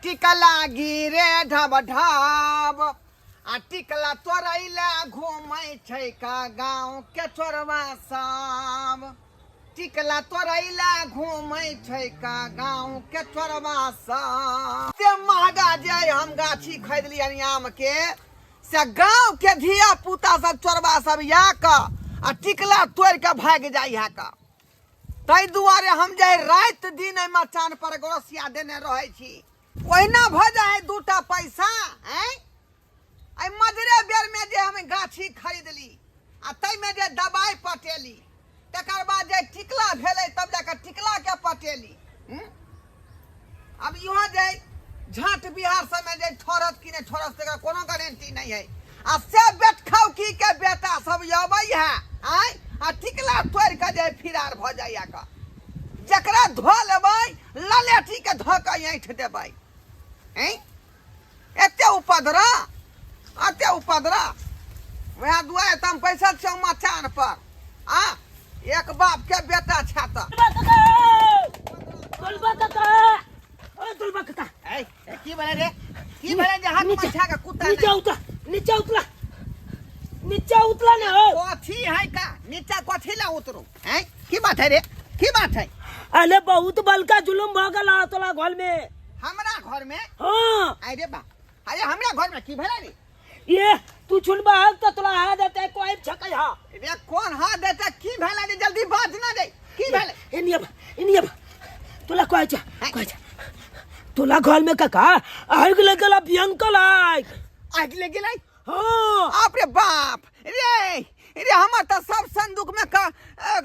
टिकला गिरे ढब ढब आ टिकला तोड़ैला घूमै छै का गाँव के चोरवा सब। टिकला तोड़ैला घूमै छै का गाँव के चोरवा सब। से महगा जे हम गाछी खरीदलियनि आम के, से गाँव के धिया पुता सब चोरवा सब या क आ टिकला तोड़ के भागि जाइ है का। ताहि दुआरे हम जे राति दिन एहि मचान पर गोरसिया देने रहै छी, ओहिना भऽ जाइ है दूटा पैसा। आँय, एहि मजरे बेरमे जे हम गाछी खरीदली आ ताहिमे जे दबाइ पटेली, तकर बाद जे टिकला भेलै तब जाकऽ टिकलाके पटेली। अब इहो जे झाँट बिहार सबमे जे ठोरत कि नहि ठोरत तकर कोनो गारंटी नहि है। आ से बेटखौकी के बेटा सब अबै है आँय आ टिकला तोड़ि कऽ जे फिरार भऽ जाइए कऽ, जकरा धो लेबै ललेठी के धऽ कऽ ऐंठ देबै। आँय, एते उपद्रव, एते उपद्रव, वएह दुआरे तऽ हम बैसल छियौ मचान पर। आ एक बाप के बेटा छै तऽ दुलबा काका, ओ दुलबा काका। ए, ए, की भेलै रे? की भेलै जे हाथ में छा के कुत्ता? नीचा उतरा, नीचा उतरा, नीचा उतरा ना हो। कथी है का? नीचा कथी ला उतरू? हैं, की बात है रे? की बात है? अरे बहुत बलका जुलुम भ गेल तोरा घर में। हमरा घर में? हाँ। अरे बा, अरे हमरा घर में की भेलै रे? ये तू छुनबा हक तो तोरा हाथ देते कोई छकै हा। रे कौन हाथ देते? की भेलै रे? जल्दी बात ना दे, की भेलै? इनिया इनिया, तोला कहै छ, कहै छ तोला घर में काका आगि लग गेला, भयंकर आगि। आगि लग गेलै? हाँ। बाप रे बाप रे, रे हमर तऽ सब संदूक में का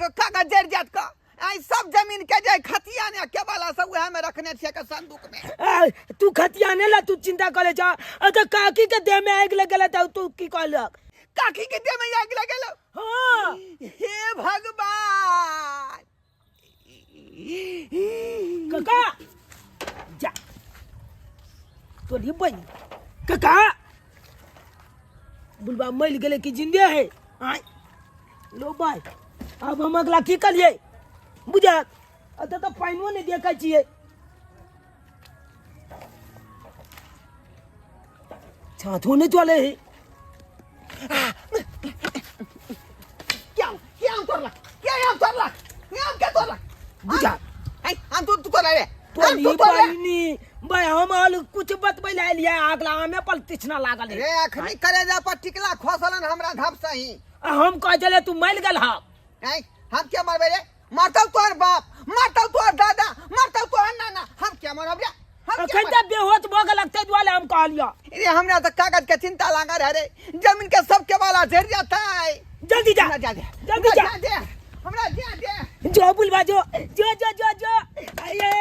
कागज जरि जात का। आई सब जमीन के जे खतियान या केवाला सब उहे में रखने छियै के संदूक में। ए, तू खतियाने ला तू चिंता करे जा, अ तो काकी के देह में आगि लग गेलै तऽ तू की कहलक? काकी के देह में आगि लग गेलै? हाँ। हे भगवान। काका जा तोरी बहिन। काका बुलबा मरि गेलै कि जिंदे है? आय लो भाई, अब हम अगला की करिए बुझा? एतऽ तऽ पानिओ नहि देखै छियै, छाथो नहि चलै है। क्या क्या आम तोड़लक? क्या आम तोड़लक? आम के तोड़लक? बुझा। ऐ आम तू तू तोड़ले रे? आम तोरी तू तोड़ले? बहिनी भाई, हम आल कुछ बतबै लए एलियै, अगला आमे पर तिछना लागल है रे। अखनी करेजा पर टिकला खसलन हमरा धप सही। आ हम कहै छलियै तू मरि गेल हँ। ऐ हम क्या मरबै रे? मरतौ तोहर बाप, मरतौ तोहर दादा, मरतौ तोहर नाना, हम क्या मरब रे? हम क्या अखन तऽ बेहोश भऽ गेलक ताहि दुआरे हम कहलियौ। रे हमरा तऽ कागज के चिंता लागल है रे, जमीन के सब के वाला झड़ जाता है। जल्दी जा। हमरा जा दे। जल्दी हमरा जा। जा दे, हमरा जा दे। जो बुलवा, जो जो जो जो जो। अये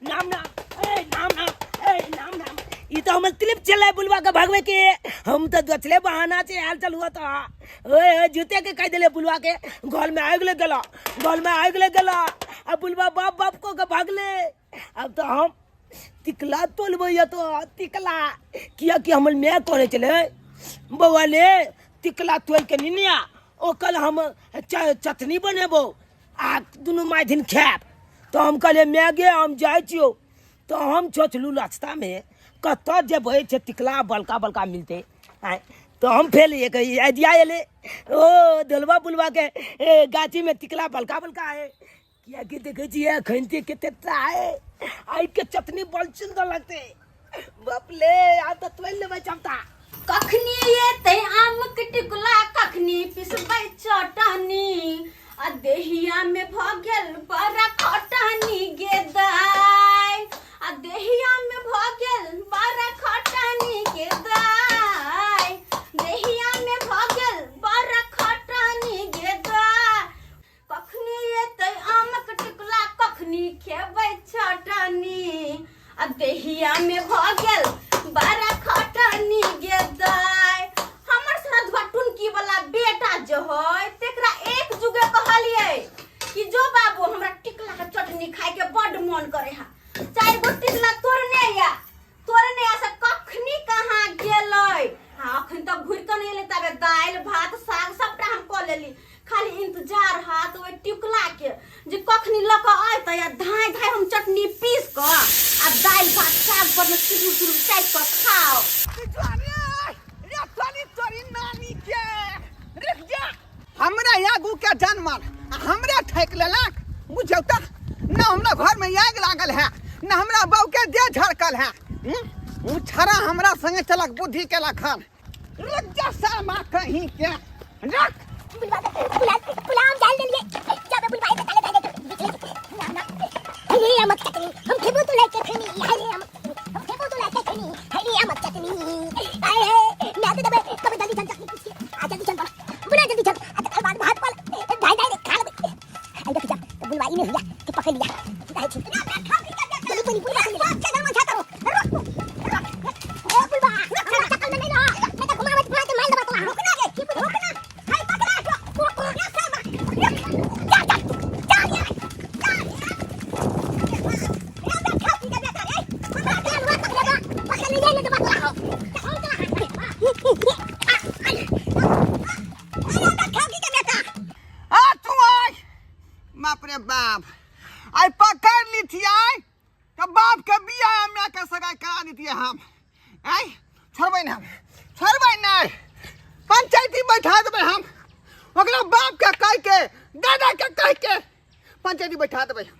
नाम नाम, ए नाम नाम, ए नाम नाम। ई तऽ हमर क्लिप चलै बुलवा के भगवे के। हम तऽ दोसरे बहाना से आयल चल हुआ तऽ ओए ओए जूते के कह दिले बुलवा के घर में आगि लग गेला, घर में आगि लग गेला। अब बुलवा बाप बाप को के भागले। अब तो हम तिकला तोलबै या तो तिकला, किया कि हमर माय कहने छलै बौआ ले तिकला तोल के निनिया, ओकर हम चटनी बनेबो आ दुनू माय दिन खायब। तो हम कहलियै माय गे हम जाइ छियौ। तो हम सोचलहुँ रास्तामे कतऽ जेबै से तिकला बड़का बड़का मिलतै। आँय, तो हम फेर एक आइडिया एलै, ओ दलवा बुलवा के ए, गाछीमे तिकला बड़का बड़का है, कियाकि देखै छियै अखन के कते है, आइ के चटनी बड़ सुन्दर लगतै। बाप ले, आब तऽ तोड़ि लेबै चमता। कखनी एतै आमक टिकुला, कखनी पिसबै चटनी, आ देहिया में भऽ गेल बड़ा खटनी गे दाइ, आ देहिया में भऽ गेल बड़ा खटनी गे दाइ, देहिया में भऽ गेल बड़ा खटनी गे दाइ। कखनी एतै आमक टिकुला, कखनी खेबै चटनी, आ देहिया में भऽ गेल बड़ा खटनी गे दाइ। हमर श्रद्धवा टुनकी वाला बेटा जे है तेकरा एक जुगे कहलियै कि जो बाबू हमरा टिकला के चटनी खाय के बड मन करे हा, चारि गो टिकला तोड़ने या तोड़ने आ से काटि कऽ खाओ। रे रे तोरी तोरी नानी के रुक जा। हमरा आगू के जानवर आ हमरा ठेक लेलक, बुझौ तऽ न हमरा घर में आगि लागल है न हमरा बहू के देह झड़कल है। उ छड़ा हमरा संगे चलक बुद्धि केलक हन। रुक जा सामा कहीं के रुक। बुलवा बुला बुला हम जान लेंगे जाबे बुलवा के ताले ताले ना ना हरे अमक चटनी हम खेबो तो लाके खनी हरे अमक चटनी हम खेबो तो लाके खनी हरे अमक चटनी आए है मैं तो दबे कभी जल्दी चल चटनी पीस के आ जल्दी चल बना बुला जल्दी चल आ तकर बाद भात पर ढाई ढाई खा लेबे। आई देख जा तो बुलवाई ने हुआ कि पकड़ लिया दाई छी जल्दी बोली बुलवा के चल मन छाता रुक रुक ए बुलवा हमरा चक्कर में नहीं रहा मैं तो घुमावत घुमा के मार दबा तोरा। रुकना गे रुकना हाय पकड़ा या सामा जा जा जा जा जा या देखा की जा जा ए हमरा के लुआ पकड़बा पकड़ ले ले दबा तोरा हम तोरा अरे देखा की के बेटा आ तू आय बाप रे बाप आई पकड़ ली थी आई तो बाप के बिया हमरा के सगाई करा दी थी हम। आई छोड़बै ना हम, छोड़बै नहीं, पंचायती बैठा देबै हम ओकरा बाप के कह के दादा के कह के पंचायती बैठा देबै हम।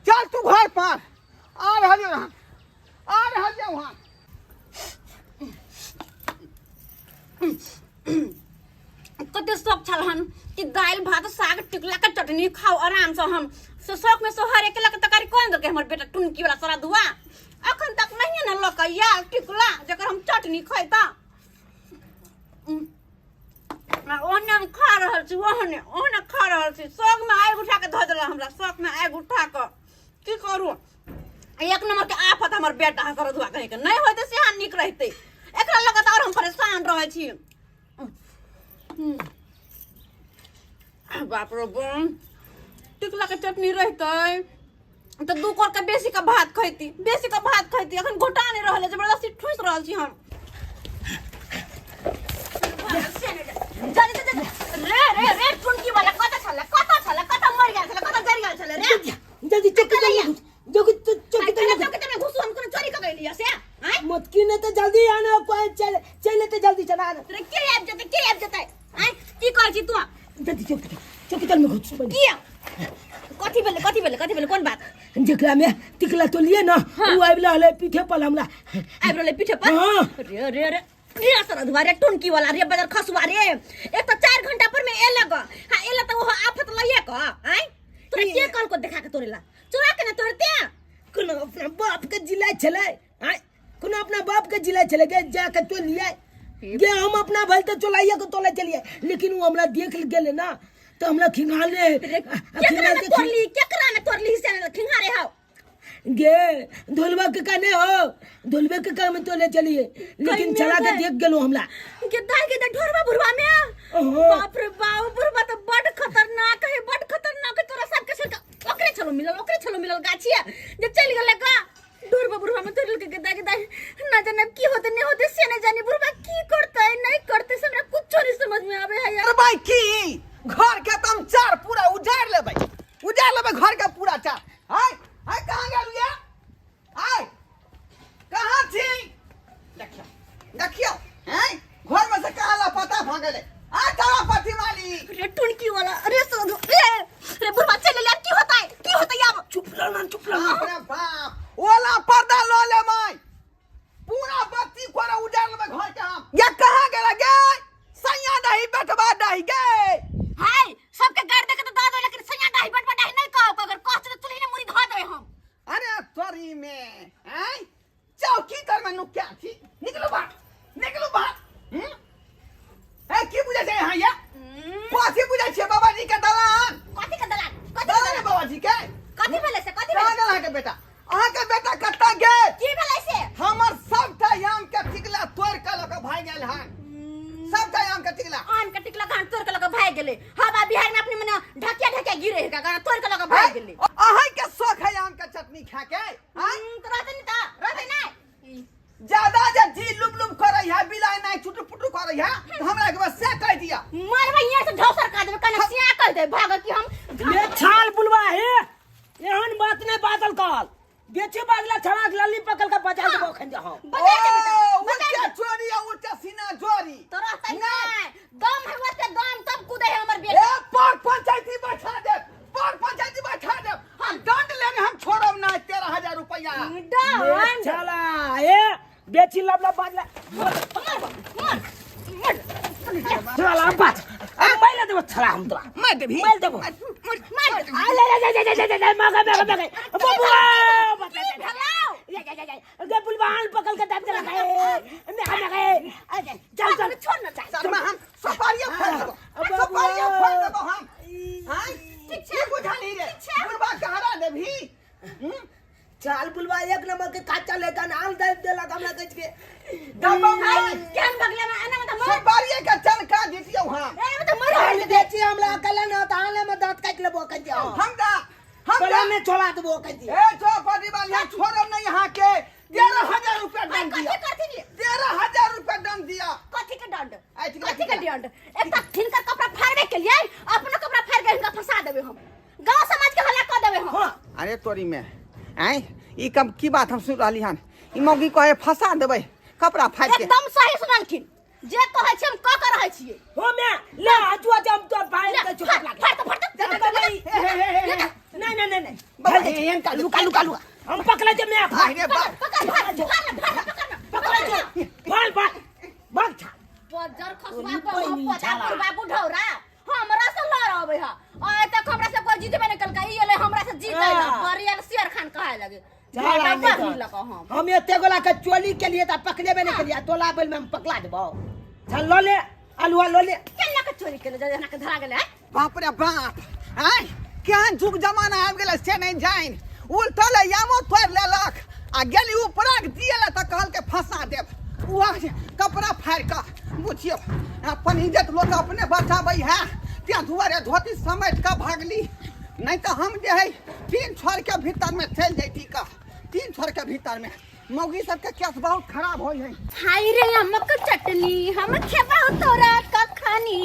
चल तू घर पर आ रहल हम, आ रहल वहाँ। कते शौक छल हन कि दालि भात साग टिकला के चटनी खाओ आराम से। हम से शौक में सोहर अकेला के तरकारी कोन देलकै हमर बेटा टुनकी वाला सारा दुआ अखन तक नहीं ने लक यार टिकला जकर हम चटनी खैता। ओहने हम खा रहल छी, ओहने ओहने खा रहल छी। शौक में आगि उठा के धऽ देलक हमरा, शौक में आगि उठा के की करू। एक नंबर के आफत हमर बेटा है सारा दुआ कहे के नहीं होते से नीक रहते, एकरा लगातार हम परेशान रहै छी। बाप रे बाप टिकला के चटनी रहते तो 2 कोर के बेसी के भात खैती, बेसी के भात खैती। अखन घोटा नहीं रहल है, जबरदस्ती ठूस रहल छी हम। जा जा जा रे रे रे टुनकी वाला कत छल, कत छल, कत मर गेल छल, कत जरि गेल छल रे। जल्दी चौकी तर में घुस, चौकी चौकी तर में घुस। चौकी तर में घुसू, हम कोनो चोरी क गेलियै से? आँय? मोटकी ने तो जल्दी आना, कोई चल चल लेते जल्दी चला आना। रे के आबि जेतै, के आबि जेतै? आँय की कहै छी तू? जल्दी चौकी तर, चौकी तर में घुस। किया? कथी भेलै, कथी भेलै, कथी भेलै, कोन बात? जेकरा में टिकला तो लिए ना, उ आबि रहलै पीठे पर हमरा। आबि रहलै पीठे पर? हाँ। रे रे रे रे सरधुआ रे टुनकी वाला रे बजर खसुआ रे, एक तो 4 घंटा पर में एलक। हाँ एला तो वो आफत लइए क। आँय तोरा के कहल को देखा के तोरेला चोरा के ना तोड़ते? कोनो अपना बाप के जिला छलै, आँय कोनो अपना बाप के जिला छलै गे जा के तो लिया गे। हम अपना भल तो चलाइए के तोला चलिए, लेकिन वो हमरा देख गेले ना तो हमरा खिंगाले। केकरा ने तोड़ली, केकरा ने तोड़ली से खिंगारे हाव गे? धोलवा के काने हो, धोलवे के काम तोले चलिए, लेकिन चला के देख गेलो हमरा के दाल के ढोरवा बुढ़वा में। बाप रे बाप बुढ़वा तो बड़ खतरनाक है, बड़ खतरनाक है। तोरा सबके सर ओकरे छलो मिलल, ओकरे छलो मिलल गाछिया जे चल गेल का ढोरवा बुढ़वा में तोड़ल के गेदा गेदा ना जाने की होते नहीं होते से ना जाने बुढ़वा की करते नहीं करते से हमरा कुछ नहीं समझ में आवे है यार। अरे भाई की घर के तुम चार पूरा उजाड़ लेबै, उजाड़ लेबै घर के पूरा चार। हाय हाय कहाँ गेल ये? हाय कहाँ छी? देखियो देखियो हैं घर में से कहाँ लापता भ गेलै? आ तारा पति वाली रे टुनकी वाला रे सोधु रे रे बुढ़वा चल ले, की होता है, की होता है अब? चुप रह ना, चुप रह ना। बाप रे बाप ओला पर्दा ल लेबै, पूरा बत्ती कोरा उजाड़ लेबै घर के हम। ये कहाँ गेलै गे? सैया दही बेटवा दही गे। हाय सबके गाड़ दे के तो दऽ दो, लेकिन सैया दही बेटवा दही नहीं कहो, अगर कह तो चूल्ही ने मुड़ी धऽ देबै हम। अरे तोरी में हैं चौकी तर में नुक्या थी, निकलो बाहर, निकलो बाहर। ए की बुझै छै यहाँ या? कथी बुझै छियै बाबा जी के दलान? कथी के दलान? कथी के दलान दलान? बाबा जी के? कथी भेलै से? कथी कहाँ भेलै? गेल अहाँके बेटा? अहाँके बेटा कतऽ गेल? की भेलै से? हमर सबटा आम के टिकला तोड़ के लऽ के भागि गेल हन, सबटा आम के टिकला। आम के टिकला घान तोड़ के लऽ के भागि गेलै। हवा बिहार में अपने मने ढकिया ढकिया गिरे है का तोड़ के लऽ के भागि गेलै। अहाँ के शौक है आम के चटनी खा के? तो रहतै नि त, रहतै नै। ज्यादा जे जी लुब लुब करै है, बिलाइ नै चुटु पुटु करै है, तो हमरा के बस से कह दिया। मारबै यहाँ से ढौसर का देबै, कने सिया कह दे भाग कि हम ये छाल बुलवा है, एहन बात नै बाजल कहल। बेची बाजला छड़ा के लल्ली पकड़ के बजा देबो अखन जे हम। बजा दे बेटा, ओ, बजा उच्चा दे। चोरी आ उच्चा सीना जोरी। तोरा तै नहीं। नहीं दम है वते दम तब कूदे है हमर बेटा। ए पर पंचायती बैठा दे, पर पंचायती बैठा दे। हम दंड लेने हम छोड़ब ना 13,000 रुपया। दंड चला ए बेची लबला बाजला मर मर मर चला बाज माइल देबो छला हम तोरा। मार देबही। मार देबो। मार मार आ ले ले ले ले ले ले मागा मागा मागा बबुआ की भेलौ? ले ले ले ले बुलवान पकड़ के दाब देलक है मैं हम गए चल चल छोड़ ना चल। शर्मा हम सपारिया फोड़ देबो, अब सपारिया बबुआ। फोड़ देबो हम। हां ठीक छै। की बुझाली रे? छै। बुढ़बा कहारा देबही? हम्म? चल बुलवा एक नंबर के काचा लेकर आल दे देलक हमरा कह के दबो हाय, नहीं। केहन बगले में एना में त मर सपारिया के चनका दितियौ हम। एना में त मर आल बेची हमरा अकेला ना त आले में दांत काट लेबो कह दियो हम दा हम गला दा में छोड़ा देबो कह दियो ए चौपटी वाली यहाँ छोड़ब नहीं यहाँ के। 13,000 रुपया दंड कथी दिया। करथिन? 13,000 रुपया दंड दिया। कथी के दंड? ऐ ठीक कथी के है। दंड? एक त हिनकर कपड़ा फाड़बे के लिए अपनो कपड़ा फाड़ के हिनका फंसा देबे हम, गांव समाज के हल्ला क देबे हम। हां अरे तोरी में आय ई कम की बात हम सुन रहली हन। ई मौगी कहे फंसा देबै कपड़ा फाड़ के। एकदम सही सुनलखिन, जे कहै छी हम क के रहै छियै। हो मैं ले आजुआ जब तो भाई ले, के चुप फाड़, लागे फाड़ तो, फाड़ तो, जा, जा, जा, जा। नहीं नहीं नहीं नहीं बाबा, एहन का लुका लुका लुका हम पकड़े जे मैं आई रे बाप। पकड़, फाड़, फाड़, फाड़, पकड़ ना, पकड़े पकड़ ना। जे भाल भाल भाग छा बजर खसुआ ओनी पर पैनी पता छाला। बुढ़बा बुढ़ौरा हमरा से लड़ अबै ह आ तक हमरा से कोई जीतबे नहीं कलका, ई एलै हमरा से जीतै ला हाँ। बरियल शेर खान कहे लगे। चल बेटा आने बड़ दो। नीक लगौ हम। हम एते गोला के चोली के लिए त पकड़ेबे नहीं करिया तोला बेल में हम पकड़ा देबो। चल ल ले आलुआ ल ले। केना के चोरी केले जना के धरा गेलै? बाप रे बाप, आय केहन जुग जमाना आबि गेलै से नहीं जानि। उल्टल यामो तोड़ि लेलक आ गेली ऊपरा के दिए तऽ कहलकै फंसा देब। वह कपड़ा फाड़ि कऽ बुझियौ अपन इज्जत लोक अपने बचाबै है, तें दुआरे धोती समेट कऽ भागली। नहीं तऽ हम जे है 3 छोर के भीतर में चलि जैती कऽ, 3 छोर के भीतर में मौगी सबके केस बहुत खराब होइ है। हाय रे अमक चटनी हम खेबौ तोरा कखनी,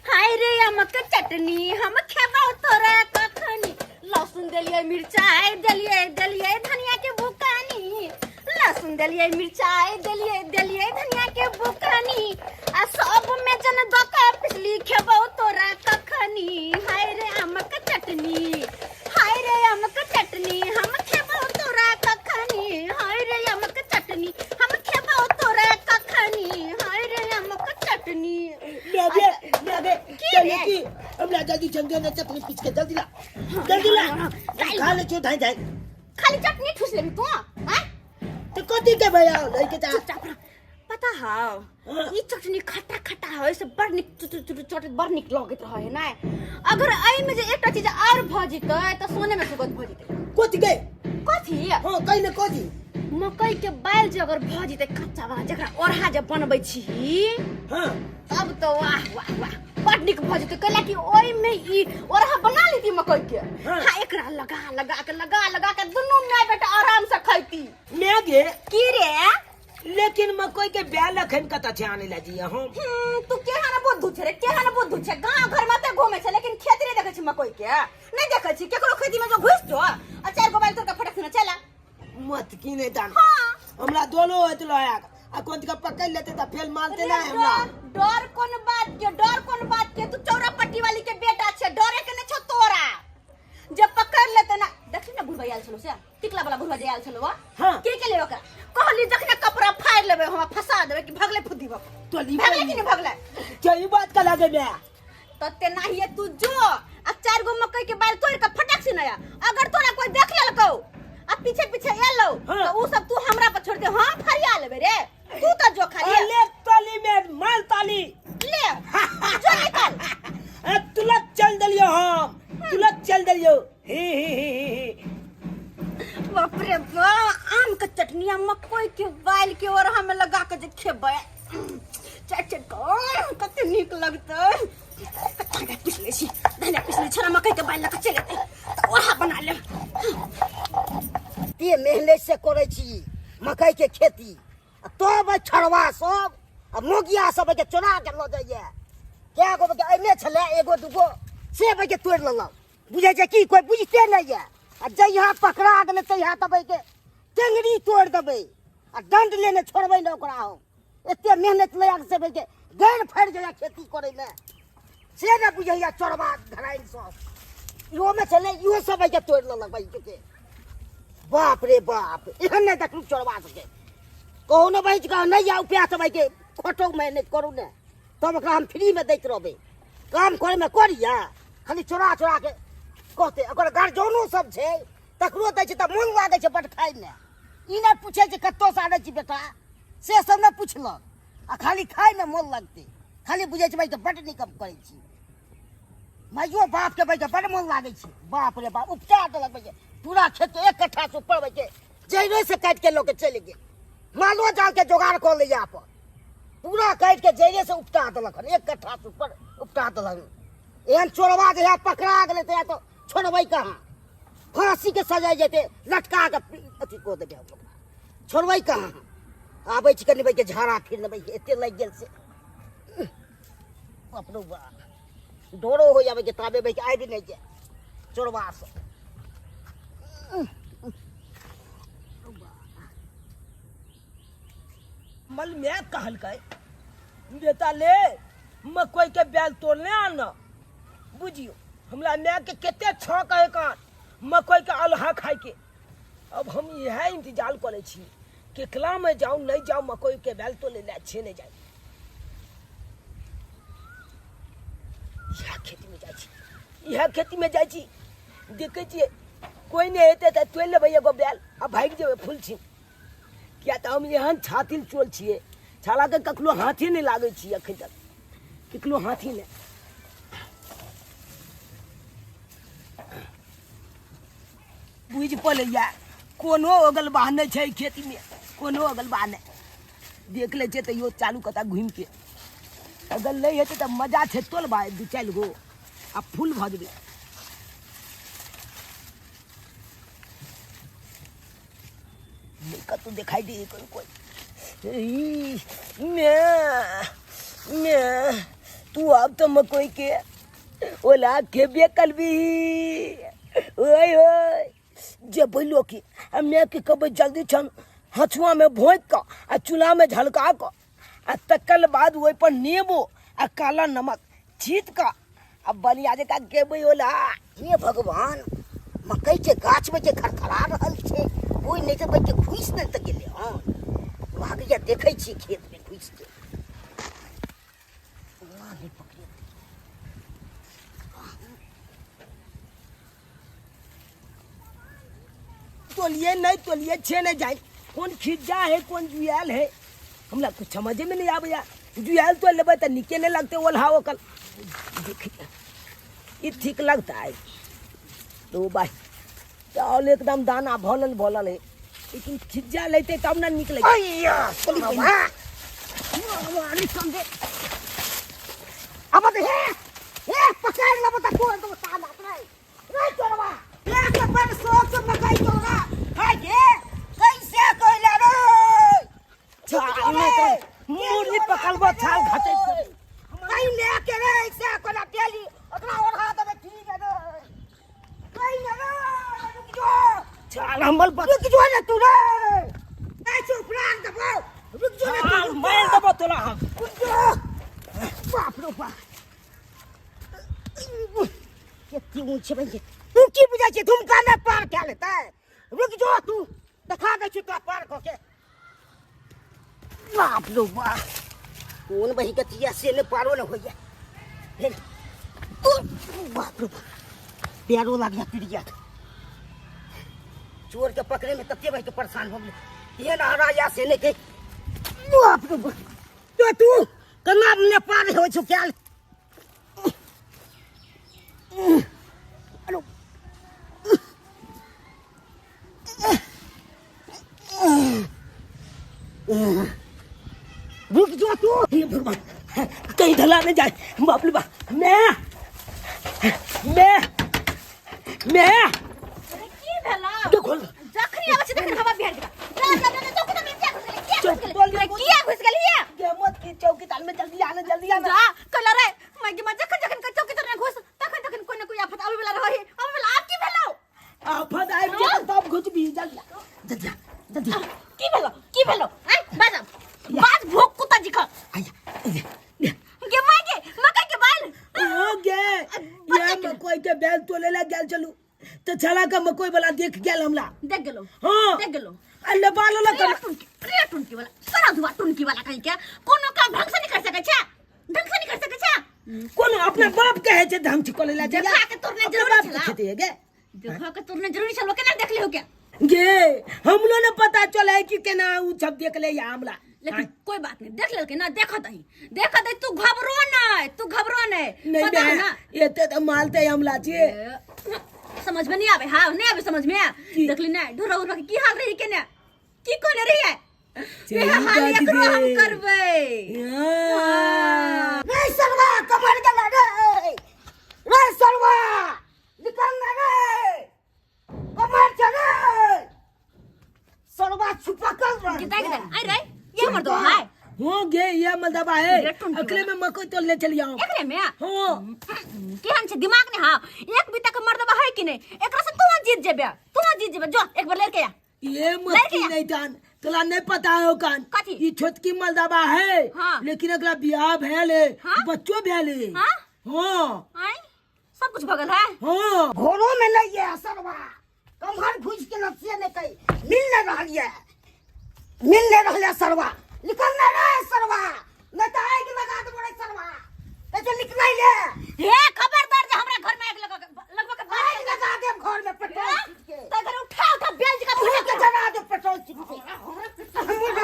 हाय रे अमक चटनी हम खेबौ तोरा कखनी। लहसुन देलियै मिरचाई देलियै देलियै धनिया के बुकानी, लहसुन देलियै मिरचाई देलियै देलियै धनिया के बुकानी। आ सब में जन दका पिसली खेबौ तोरा कखनी, हाय रे अमक चटनी, हाय रे अमक चटनी हम खेबौ तोरा कखनी, हाय रे अमक चटनी हम खेबौ तोरा कखनी, हाय रे अमक चटनी। मैं बे की चल रे? की हमरा जल्दी चंदे ने चटनी पीस के जल्दी ला जल्दी ला। खा ले छो धाई धाई। खाली चटनी ठूस लेबी तू? हैं तो कथी के भैया लइके जा। चुपचाप रह। पता हौ हाँ। ई चटनी खट्टा खट्टा है से बड़ नीक चुचुर चुचुर चटनी बड़ नीक लगैत रहे है ना। अगर एहि में जे एकटा चीज और भ जेतै त सोने में सुगंध भ जेतै। कथी के? कथी? हां कहि ने कथी? मकई के बाइल जे अगर भ जेतै कच्चा वाला जकरा ओरहा जे बनबै छी, हां तब तो वाह वाह वाह बड़ नीक भ जेतै। कैला कि ओहि में ई ओरहा बना लेती मकई के। हाँ। हाँ, एकरा लगा लगा के लगा लगा के दुनू माय बेटा आराम से खैती। मैं गे की रे? लेकिन मकई के बैल अखन कतऽ छै आनै ला जी हम? तू केहन बुद्धू छै रे, केहन बुद्धू छै। गांव घर में तऽ घूमे छै लेकिन खेत नहीं देखै छी मकई के, नहीं देखै छी केकरो खेती में जो घुस जो आ चारि गो बैल तोड़ के फटक से चला मत की नहीं जान। हाँ। हमरा दोनों होत लोया आ कोन के पकड़ लेते त फेल मारते ना हमरा। डर कोन बात के, डर कोन बात के? तू चौरा पट्टी वाली के बेटा छे, डरे के नहीं छो तोरा। जब पकड़ लेते ना देखली ना बुढ़वा आयल छलो से टिकला वाला बुढ़वा जे आयल छलो वा। हाँ। के के ले ओकरा कहली जखने कपड़ा फाड़ लेबे हमरा फंसा देबे कि भगले फुद्दी बक। तो ली भगले कि नहीं भगले? चई बात का लागे बे। त तेनाहिए तू जो आ चार गो मकई के बाल तोड़ के फटक से नया अगर तोरा कोई देख लेलकौ आ पीछे पीछे एलौ हाँ। त उ सब तू हमरा पर छोड़ दे, हम फरिया लेबे रे। तू त जो खाली अले ताली में माल ताली ले जो निकल। ए तुलक चल देलियो हम, तुलक चल देलियो। हे हे हे हे हे। बाप रे बाप, आम के चटनी आ मकई के बाल के और हम लगा के जे खेबै चट चट के कते नीक लगतै। धनिया पीस लै छी, धनिया पीस लै छी, छोरा मकई के बाल लऽ के चलि एतै तऽ ओहा बना लेब। ते मेहनत से करै छी मकई के खेती आ तब एहि छड़वा सब आ मोगिया सब के चोरा के लऽ जाइए। कए गो के एने छलै एगो दूगो से के तोड़ि लेलक। बुझै छै की कोइ बुझिते नहि यऽ आ जहिया पकड़ा गेलै तहिया तब एहिके टेंगरी तोड़ि देबै आ दंड लेने छोड़बै ने ओकरा हम। एते मेहनत लगा के से के गैर फाड़ि जाइए खेती करैमे, से नहि बुझैया चोरबा धराइल सब। इहोमे छलै, इहो सब के तोड़ि लेलक भाई के। बाप रे बाप, एहन नहि देखलहुँ चोरबा सबके। कहू ने भाई कह नहि आउ प्यास भाई के खोटो मेहनत करू ने, तब ओकरा हम फ्रीमे दैत रहबै। काम करैमे करिया, खाली चोरा चोरा के कहतै। ओकर गार्जियनो सब छै तकरो दै छै तऽ मोन लागै छै बड खाइमे। ई नहि पूछै छै कतऽसँ आनै छी बेटा, से सब नहि पुछलक, आ खाली खाइमे मोन लगतै। खाली बुझै छै भाई के बड नीक हम करै छी। माइयो बापके भाई के बड मोन लागै छै। बाप रे बाप, उपटा देलक भाई के पूरा खेत के 1 कट्ठा से ऊपर भाई के जड़े से काटि के लऽ के चलि गेल। मालो जाल के जोगाड़ कऽ लैया अपन, पूरा काटि के जड़े से उपटा देलक हन, 1 कट्ठा से ऊपर उपटा देलक। एहन चोरबा जे पकड़ा गेलै तऽ तऽ छोड़बै कहाँ? फांसी के सजाय जेतै, लटका के अथी कऽ देबै हम ओकरा। छोड़बै कहाँ? आबै छी कनि के झाड़ा फिर लेबै, एते लागि गेल से अपनो बा डरो हो जाबै के ताबे भाई के आबि नहि जाय चोरबा सब। मल मैं कहलकै बेटा ले मकई के बैल तोड़ने आना। बुझियो हमरा माय के कते छौंक है कान मकई के अलहा खाए के। अब हम यह इंतजार करे छी केकला में जाऊं नहीं जाऊं, मकई के बैल तोड़े ले छे नहीं जाए। यह खेती में जाए छी, यह खेती में जाए छी, देखे छियै कोई नहीं हेतै तऽ तोड़ि लेबै एगो बैल आ भागि जेबै फूल छी। किया तऽ हम एहन छातिल चोल छियै, छाला के कखनो हाथी नहीं लागै छी अखन तक, कखनो हाथी नहीं। बुझि पड़ैया कोनो अगल बाह नहि छै खेतीमे, कोनो अगल बाह नहि। देख लै छियै तैयो चालू कता घुमि के, अगर नहि हेतै तऽ मजा छै तोलबा 2 4 गो आ फूल भऽ जेबै। नहि कतहु देखाइ दै कोई कोई। ई, मैं मैं तू अब तो मकई के ओला खेबे करबी। ओए ओए जे बोलो कि हमे के कब जल्दी छन हथुआ में भोंक क आ चूल्हा में झलका क आ तकर बाद ओहि पर नेबो आ काला नमक छीट क आ बलिया जकाँ खेबै ओला। हे भगवान, मकई के गाछ में जे खरखरा रहल छै ओहि नहि तऽ के घुसि नहि तऽ गेलै हन। लागैया देखै छी खेत में घुसि के। नहि पकड़े तोलिए नहीं तोलिए छे नहीं जाए, कौन खिज्जा है कौन जुआल है हमरा कुछ समझे में नहीं आबैया। जुआल तो लेबै तऽ नीके नहीं लगते ओल्हा ओकल। देख ई ठीक लगता है तो भाई चावल एकदम दाना भलल भलल है, लेकिन खिज्जा लेते तब ना निकले। अय्या, अब हे हे पकड़ लेबो तऽ तोड़ देबो ताला रे। रे चोरवा, ले के पर शौक से मकई तोड़ा। हाय गे, कैसे कोइला रे? छाल में तो मुर्गी पकड़बो छाल घटे। कहीं ले के रे ऐसे कोला तेली ओकरा ओढ़ा देबे ठीक है रे। कहीं ले रे, रुक जो। छाल हमर बच रुक जो ने तू रे। ऐ चुप राख देबो। रुक जो ने तू। मार देबो तोरा हम। रुक जो। बाप रे बाप। कते ऊँच छै भैया। तू की बुझै छी धुमका ने पार कए लेतै? रुक जो तू, देखा दै छी तोरा पार कऽ के। बाप रे बाप, कोन बही के तिया से ने पारो ने होइया। भेल। बाप रे बाप, पैरो लाग जात टूटि जात। चोर के पकड़े में तते बही के परेशान हो गेलै। एहन हरा या से ने के। बाप रे बाप, तो तू केना ने पार होइ छौ कयल? रुक जो तू। हे भगवान, कहीं ढला नहीं जाए। बाप रे बाप, मैं मैं मैं की भेला? देखो जखनी आबै छै तखन हवा बिहार दिखा। जा जा जा चौकी में किया घुस गेली? किया घुस गेली? बोल अरे किया घुस गेली? गे मत की चौकी ताल में जल्दी आना, जल्दी आना। जा कहला रे मैं के जखन जखन के चौकी तर घुस तखन तखन कोई न कोई आफत आबै वाला रही। आबै वाला आब की भेलौ? आफत आबि गेल तब घुसबी। जल्दी आ, जल्दी आ, जल्दी की भेलो की भेलो आय बाज बाज भोग कुत्ता जी खा गे माय गे मकई के बाल हो गे ये मकई के बेल तोले ला गेल चलू तो छला के मकई वाला देख गेल हमरा देख गेलो हाँ देख गेलो अल्ले बाल वाला रे टुनकी रे टुनकी वाला सारा धुआ टुनकी वाला कहीं के कोनो काम ढंग से नहीं कर सकै छै ढंग से नहीं कर सकै छै कोनो अपना बाप के है छै ढंग से कोले ला देखा के तोड़ने अपना जरूरी बाप के छला। खेती है गे देखा के तोड़ने जरूरी छलो केना देख लियो के गे हमलो ने पता चले कि केना उ सब देख ले या हमला लेकिन कोई बात नहीं देख लेलकै ना देखत ही देखत ही तू घबरो नहीं तू घबरो नहीं नहीं पता है बे ना ये तो मालते हमला छे ए, समझ में नहीं आवे हाँ नहीं आवे समझ में की? देखली ना ढोरा उरा के की हाल रही के ना की कोने रही है चली वेह हाल बात एकरो हम गे। करबै हाँ। रे सरवा कमर गेला रे रे सरवा निकल ना रे कमर छ रे सरवा छुपकल रह किता किता आई रे ये मर दो हाय हो गे ये मलदबा है रे टुनकी अकले में मकई तोड़ने चली आओ एकरे में हाँ केहन छै दिमाग ने हाँ एक बीता के मर्दबा है कि नहीं एकरा से तू जीत जेबे तू जीत जेबे जो एक बार लड़के आ ये मस्ती लड़के। नहीं जान तोला नहीं पता है कान कथी? ये छोटकी मलदबा है हाँ। लेकिन एकरा बियाह भेल है हाँ? बच्चो भेल है हाँ? हाँ आई सब कुछ भगल है हाँ घरों में नहीं है सरवा कमहर घुस के नसिए नहीं कहीं मिल नहीं रहल ये मिल नहीं रहल है सरवा निकल नहीं रहा है सरवा नहीं तो आग लगा दे बड़े सरवा तो निकल ले हे खबरदार जे हमरा घर में आग लगा लगवा के आग लगा दे घर में पेट्रोल छिट के तो घर उठा उठा बेल जी का तू के जला दे पेट्रोल छिट के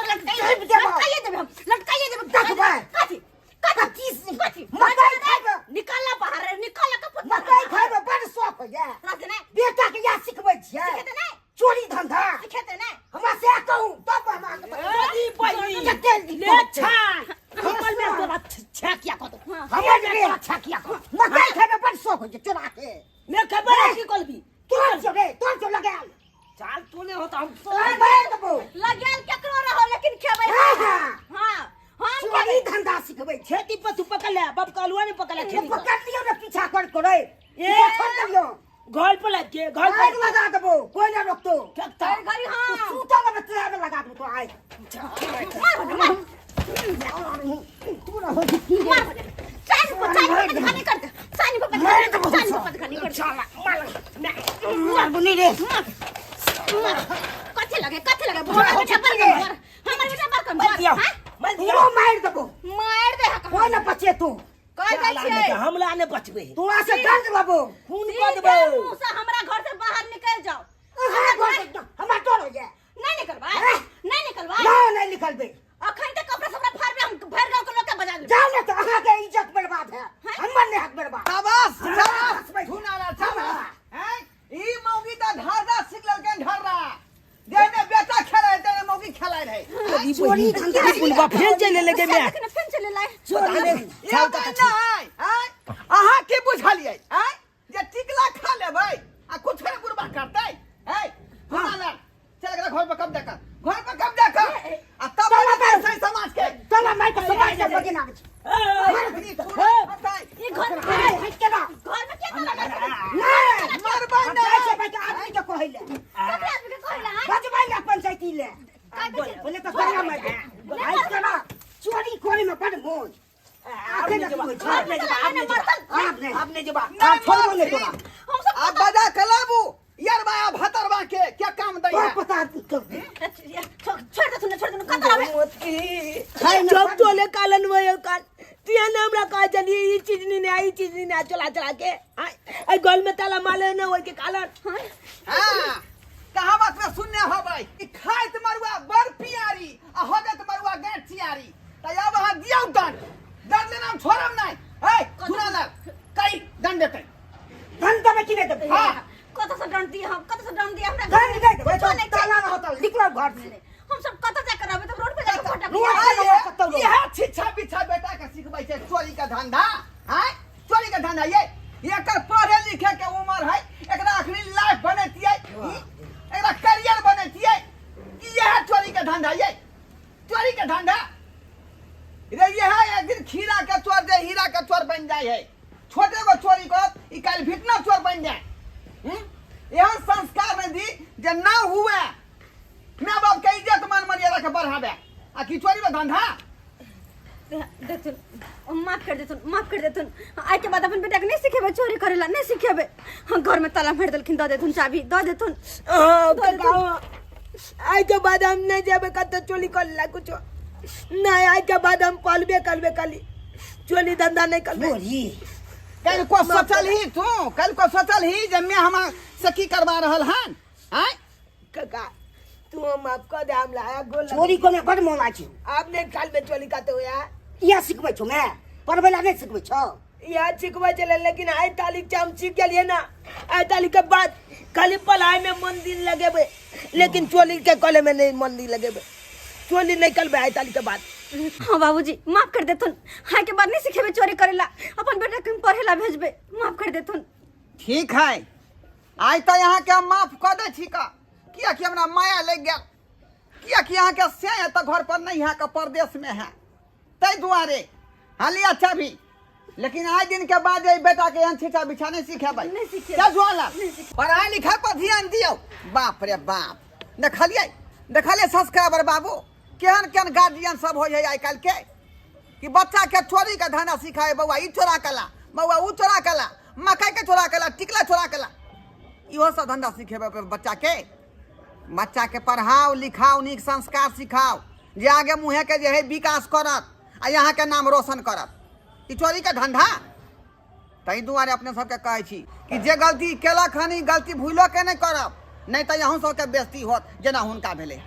लटकाइए देबे हम लटकाइए देबे देखबै। कथी पच्चीस कथी मकई खाइबे निकाल बाहर निकाल के मकई खाइबे बड़ शौक हो जाए रात नहीं बेटा के या सिखबै छियै सिखेतै नहि चोरी धंधा सिखेतै नहि हमरा से कहू तब हम अहाँके दादी बहिनी कते ले छा हमर में तोरा छेकिया कऽ दो हमर रे छेकिया कऽ मकई खाइबे बड़ शौक होइ छै चोरा के ने खबर है की कलबी तोर छौ रे तोर छौ लगायल चाल तू ने हो तो हम तोर मारि देबौ लगायल केकरो रहो लेकिन खेबै हाँ, हाँ। हाँ हम चोरी धंधा सिखबै छै खेती पर तू पकड़ ले बाप का अलुआ ने पकड़ ले खेती पर। पकड़ लियौ ने पीछा कर करे ए। छोड़ दियौ घर पर लग के घर आग पर लगा देबो कोई ना रोकतो क्या था? घड़ी घड़ी हाँ सूतल में तेरे लगा देबो तो आग मार बटे मार तू रहो की मार बटे चाल को चाल को पतखानी कर दे चाल को मार पतखानी देबो चाल को पतखानी कर दे मार बुनी रे कथी लगे कथी लगे हमर बेटा पर कम कर हमर बेटा पर कम कर दिया हाँ? मत दिया तू मार देबो मार दे हक कोई ना बचे तू कह दै छियै हमला ने बचबे तोरा से दंड लेबो खून कऽ सीधे देबो मुंह से हमरा घर से बाहर निकल जाओ अहाँ घर से हमरा डर हो जाए नहीं निकलबै हैं? नहीं निकलबै ना नहीं निकलबे अखन तक कपड़ा सबरा फाड़बे हम भरि गांव के लोग के बजा लेबै जाओ ना तो अहाँ के इज्जत बर्बाद है हमर नहीं हक बर्बाद शाबाश शाबाश भाई। धुनारा शाबाश हैं ई मौगी त ढर्रा सीख लेलकै ढर्रा जेने बेटा खेलाय तेने मौगी खेलाय रहे चोरी धंधा बुलबा फेर चले लगे मैं देखने फिर चले लाए पता नहीं ये बात नहि हैं अहाँ की बुझलियै हैं जे टिकला खा लेबै आ कुछ ने बुढ़बा करतै हैं धुनारा चल एकरा घर पर कब्जा कर घर पर कब्जा कर आ तब चला सही समाज के चला मार के समाज से बगे ना ई घर हट के ना घर में के ताला लगा नहीं मरबै हम नहि। जाइ छियै भाई के आदमी के कहै ले ककरा आदमी के कहला हैं? बजबै ले पंचायती ले बोले तो ताला मार दे हट के ना चोरी करे में बड़ मौज आखे ना आप नहीं जबा आप नहीं जबा आप नहीं आप नहीं जबा आप छोड़बो नहीं तोरा हम सब आ बजा कलाबू यार बा भतर बा के क्या काम दै तोरा है पता कर दे छोड़ दे सुन छोड़ दे कतरा आवे जब तोले कालन वो कान तिया ने हमरा कहा चलिए ई चीज नहीं ने ई चीज नहीं ने चला चला के आई गल में ताला माले न होय के कालन हां कहावत में सुनने होबै कि खाइत मरुआ बड़ पियारी आ होगत मरुआ गाँठ चियारी त आब अहाँ दियौ दंड दंड लेना हम छोड़ब नहि है सुना लाल कई दंड देतै दंड देबै कि नहि देबै हाँ। कत से डंड दिए हम कत से डंड दिए हमरा दंड दे देबै कुछो नहीं ताला रहत निकलो घर से हम सब कत जा कर आबे तो रोड पे जाके फटक रोड पे आइए, कतौ लोग। इएह छिछा बिछा बेटा के सिखबै छै चोरी के धंधा आँय चोरी के धंधा ये एकर पढ़े लिखे के उम्र है एकरा अखनी लाइफ बनैतियै एकरा करियर बनैतियै कि इएह चोरी के धंधा ये चोरी के धंधा रे इएह एक दिन खीरा के चोर जे हीरा के चोर बन जाय है छोटे गो चोरी करत ई काल्हि भिटना चोर बन जाय हम्म? एहन संस्कार नहि दी जे ना हुए माय बाप के इज्जत मान मर्यादा के बढ़ावे आ की चोरी में धंधा। देखथुन, माफ कर देथुन, माफ कर देथुन। आइ के बाद अपन बेटा के नहीं सिखेबे चोरी करेला, नहीं सिखेबे। हम घर में ताला मार देलखिन, दऽ देथुन चाबी, दऽ देथुन। हाँ, दऽ देथुन। काका, आइ के बाद हम नहीं जेबे कतौ चोरी कर ला कुछो नहीं। आइ के बाद हम पलबे करबे खाली, चोरी धंधा नहीं करबे। चोरी कल को सोचल ही तू, कल को सोचल ही जे मैं हमरा से की करवा रहल हन? आय काका, तू हम माफ कर दे, हम लाया गोल। चोरी कोना बड़ मोन लागै छौ। आप नहीं खाल में चोरी खाते हो यार? इएह सिखबै छौ मैं, पढ़बै ला नहीं सिखबै छौ? यार सिखबै छलै, लेकिन आइ तारीख से हम सीख गेलियै ना। आइ तारीख के बाद खाली पढ़ाई में मन दिन लगेबै, लेकिन चोरी के कॉलेज में नहीं मन दिन लगेबै। चोरी नहीं करबै आइ तारीख के बाद। हाँ बाबूजी, माफ कर देथुन। आइ के बाद नहीं सिखेबे चोरी करेला, अपन बेटा के हम पढ़ेला भेजबे। माफ कर देथुन। ठीक है, आइ तऽ अहाँके हम माफ कऽ दै छी का, कियाकि हमरा माया लागि गेल, कियाकि अहाँके से है तऽ घर पर नहीं है के परदेश में है, ताहि दुआरे हाली अच्छा भी। लेकिन आइ दिन के बाद एहि बेटा के एहन छीटा बिछा नहीं सिखेबै। नहीं सिखेबै। चल जुआला, पढ़ाई लिखाई पर ध्यान दियौ। बाप रे बाप, देखलियै देखलियै सब्सक्राइबर बाबू, केहन केहन गार्जियन सब होइ है आइ काल्हि के, कि बच्चा के चोरी के धंधा सिखाए। बौआ ई चोरा के ला, बौआ ऊ चोरा के ला, मकई के चोरा के ला, टिकला चोरा के ला, इहो सब धंधा सिखेबै बच्चा के। बच्चा के पढ़ाओ लिखाओ, नीक संस्कार सिखाओ, जे आगे मुँहे के जे है विकास करत आ यहाँ के नाम रोशन करत। ई चोरी के धंधा। ताहि दुआरे अपने सबके कहै छी कि जे गलती केलक हन, ई गलती भूलो के नहि करब, नहि तऽ अहूँ सबके बेइज्जती होत जेना हुनका भेलै।